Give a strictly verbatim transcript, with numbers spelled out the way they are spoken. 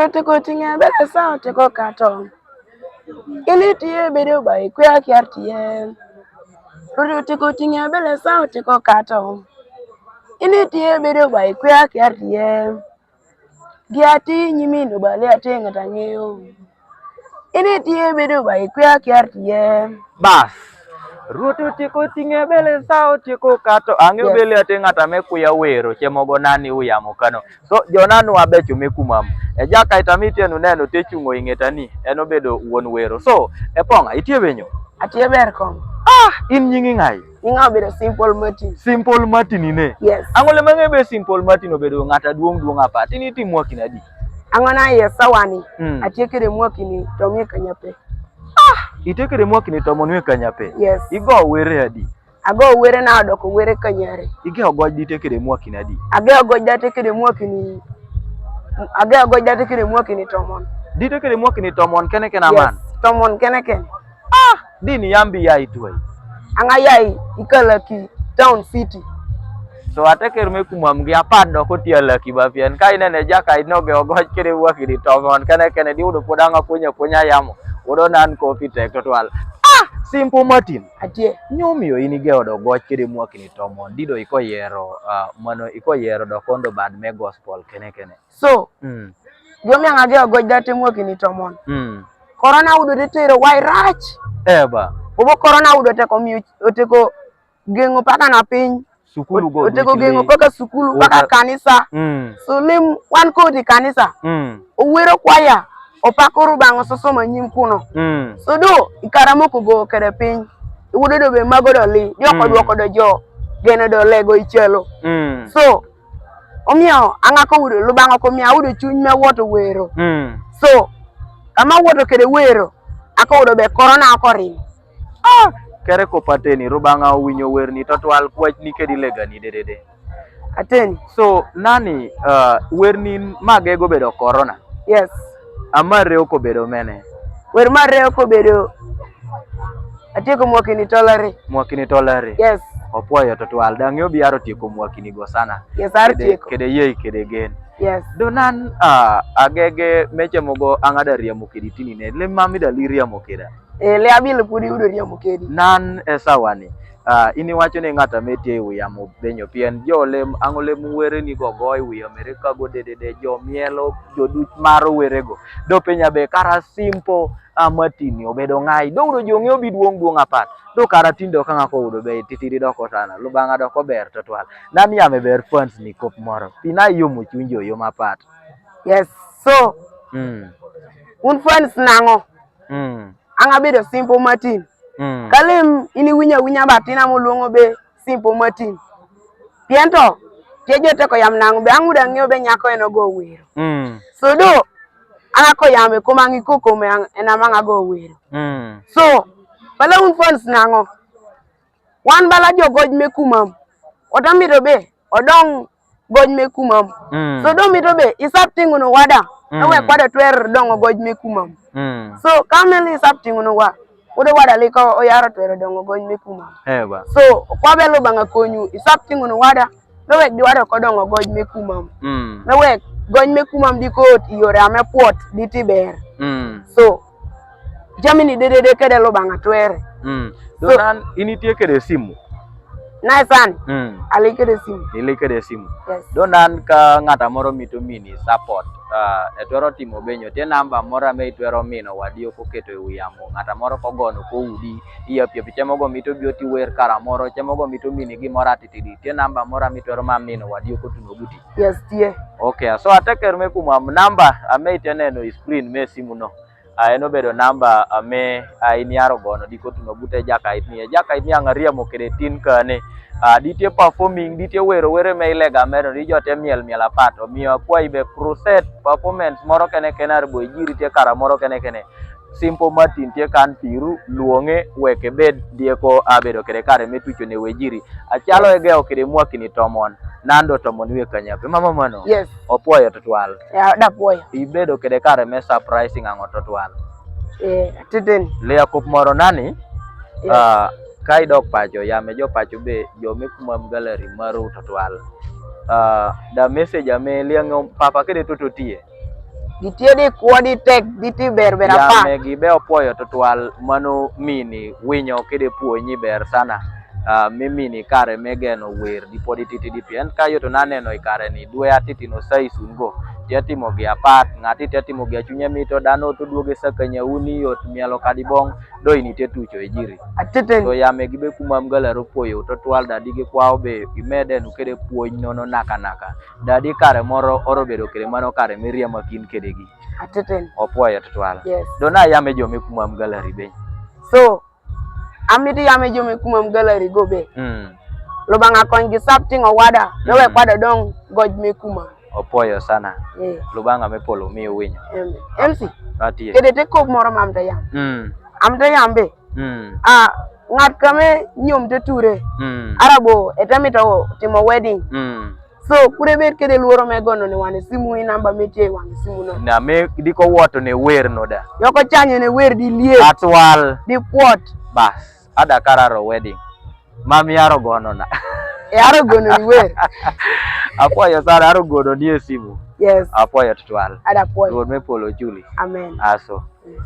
Otieko ting'e bele sa otieko kato. Ini tiye bedo ba ikwe akiar tiye. Ruoth otieko ting'e bele sa otieko kato. Ini tiye bedo ba ikwe akiar tiye. Gi ati nyimin obale ati ng'at ang'eyo. Ini tiye bedo ba ikwe akiar tiye. Bas. Ruoth otieko ting'e bele sa otieko kato. Ang'eyo. Yes. Bele ati ng'at ame kuya wero che mogo nani uyamo kano. So, jo nanu abecho me kumam. E jaka ita mi tienu neno te chungo ing'eta ni, en obedo wuon wero. So, e pong'a, itie benyo? Atie ber kom. Ah, in nyingi ng'ai? Nyinga obedo Simple Martin. Simple Martin ine? Yes. Ang'o le mang'e be Simple Martin obedo ng'ata duong' duong' apat? In iti mwaki nadi? Ang'o na ye sawani? Mm. Atie kede mwaki ni to mi kanyape. Ah, ite kede mwaki ni to mon we kanyape? Yes. Igo were adi? Ago were na odoko were kanyare. Ige ogoj dite kede mwaki nadi? Age ogoj date kede mwaki ni. Age ogoj date kede mwaki ni tomon. Dite kede mwaki ni tomon kene kene. Yes, aman. Tomon kene kene. Ah, dini yambi ya itwai. Anga yai ikala ki town city. So ateker me kumam gi apad doko tiala ki ba pien. Ka inene jaka ino ge ogoj kede mwaki ni tomon kene kene di udo podanga kunya kunya yamo. Udo nan kopi tek to twal. Ah, Simple Martin. Atie. Nyo miyo in igewo do goch kede mwaki ni tomon, dido iko yero, ah, mano iko yero do kondo bad me gospel kene kene. So, mm, gima miyo ang'age ogoch date mwaki ni tomon. Mm. Corona udo te tero wai rach. Eba. Obo corona udo teko miyo, oteko geng'o paka na piny. Sukulu go. Otego geng'o paka sukulu, paka kanisa. Mm. So lim wan kodi kanisa. Mm. Owero kwaya, opako Rubanga soso manyim kuno. Mm. So do, i kare moko go kede piny. Iwudo do be mago do li, duoko, mm, duoko do jo, gene do lego ichelo. Mm. So, omiyo, ang'ako wudo, Rubanga ko miya wudo chuny me wuoto wero. Mm. So, kama wuoto kede wero, ako wudo be corona ako rim. Ah, kere ko pateni, Rubanga owinyo werni, to twal kwach ni kedi legani dedede. Ateni. So, nani, uh, werni magego bedo corona? Yes. Amarre oko bedo mene? Wer marre oko bedo, atieko mwaki ni tolare. Mwaki ni tolare? Yes. Opwoyo to twal, dang'e obiaro tieko mwaki ni go sana. Yes, ar tieko. Kede, kede yei, kede gen. Yes. Do nan, uh, agege meche mogo ang'ada riemo kedi tini ne, le mami da li riemo keda. Eh, le abil pudi udo riemo kedi. Nan e sawani. Ah, in iwacho ni ng'ata me tie e wi yamo benyo pien jo lem, ang'o lem were ni go go e wi Amerika go dedede, jo mielo, jo duch maro were go. Do penya be kara Simple, ah, Martin obedo ng'ai. Do udo jo ng'eyo bi duong' duong' apat. Do kara tindo ka ng'ako udo be titiri doko sana. Rubanga doko ber to twal. Nan yame ber fans ni kop moro. Pina yo muchunjo yo mapat. Yes. So, mm, un fans nang'o? Mm. Ang'a bedo Simple Martin. Mm. Kalim ini winya winya batina mo luongo be Simple Martin. Piento, tie jo teko yam nang'o be ang'uda ng'eyo be nyako en ogo wero. Mm. So do, ang'a ko yam e koma ng'i ko kome ang-, en ama ng'a go wero. Mm. So, pala un fans nang'o? Wan bala jo goj me kumam. Otamito be, odong goj me kumam. Mm. So do mito be, isap ting'o no wada. Mm. Ewe kwada twer dongo goj me kumam. Mm. So, kamel isap ting'o no wa. Udo wada liko oyaro twer dongo goj me kumam. Eba. So, kwa be Rubanga konyu, isap ting'o no wada. Mewek diwado kodongo goj me kumam. Mm. Mewek goj me kumam di kot iyore ame puot di tiber. Mm. So, jamini dedede kede Rubanga twere. Mm. So, do nan in itie kede simu? Na sani. Mm. Ali kede simu. Ili kede simu. Yes. Do nan ka ng'ata moro mito mini support. Ah, etwero timo benyo. Tie namba moro ame itwero mino wadi oko keto e wi yamo. Ng'ata moro kogono ko udi. Iya pio piche mogo mito bio tiwer kara moro. Che mogo mito mini gimoro atitidi. Tie namba moro ame itwero ma mino wadi oko tuno buti. Yes, tie. Okay, so ateker me kumam namba ame ite neno e screen me simu no. Ah, en obedo namba ame, ah, in yaro gono di kotuno bute jaka itni. Jaka itni ang'a riemo kede tin kane. Ah, ditie performing, ditie wero were me ilega mero, di jote miel miel apat. Omiyo akwayi be crusade performance moro kene kene ar bo ijiri tie kara moro kene kene. Simple Martin tie kan piru, luong'e, weke bed, dieko abedo kede kare me tucho ne wejiri. Achalo, yes, egeo kede mwaki ni tomon. Nando tomon wie kanyape. Mama mano. Yes. Opwoyo to twal. Ya, da pwoyo. Ibedo kede kare me surprising ang'o to twal. Eh, titen. Lia kup moro nani? Yes. Ah, ka idok pacho, yame jo pacho be, jo me kumam gallery maru to twal. Ah, da message ame liang papa kede toto tie. Gitye di kwødi tek, gitye ber ber apa. Yame gi be opwoyo tutwal, mano mini winyo kede pwonyi ber sana. Ah, mi mini kare me geno wer, di pwodi titi di pien. Ka yot naneno i kare ni, dwe atiti no sai sun go. Tye timo gi apat, ng'ati tye timo gi achunye mito, dano to duoge sa kanya uni yot mielo kadi bong, do ini tye tucho e jiri. Ateten. So yame gi be kumam galari opwoyo tutwal, da di gi kwaw be imede nu kede pwony nono naka naka. Da di kare moro oro bedo kede mano kare me riema kin kede gi. Ateten. Opwoyo tutwal. Yes. Do na yame jo me kumam galari be. So, amito yame jo me kumam galari go be. Mm. Lubanga kony gi something owada. Mm. Lo we kwada dong goj me kumam. Opwoyo sana. Yeah. Lubanga me polo mi winyo. Amen. M C. Ati. Kede te kop moro ma amito yam. Mm. Amito yam be. Mm. Ah, ng'at kame nyom te ture. Mm. Arabo, ete mito timo wedding. Mm. So, kure bed kede luoro me gono ni wan simu i namba me tye wan simu no. Na me di ko woto ne wer no da. Yoko chanye ne wer di liet. Atwal. Di pwot. Bas, ada kararo wedding. Mami aro gono na. E aro gono ni wer. Apwoyo sana, aro gono ni e simu. Yes. Apwoyo tutwal. Ada pwoyo. Ruoth me polo chuli. Amen. Aso. Mm.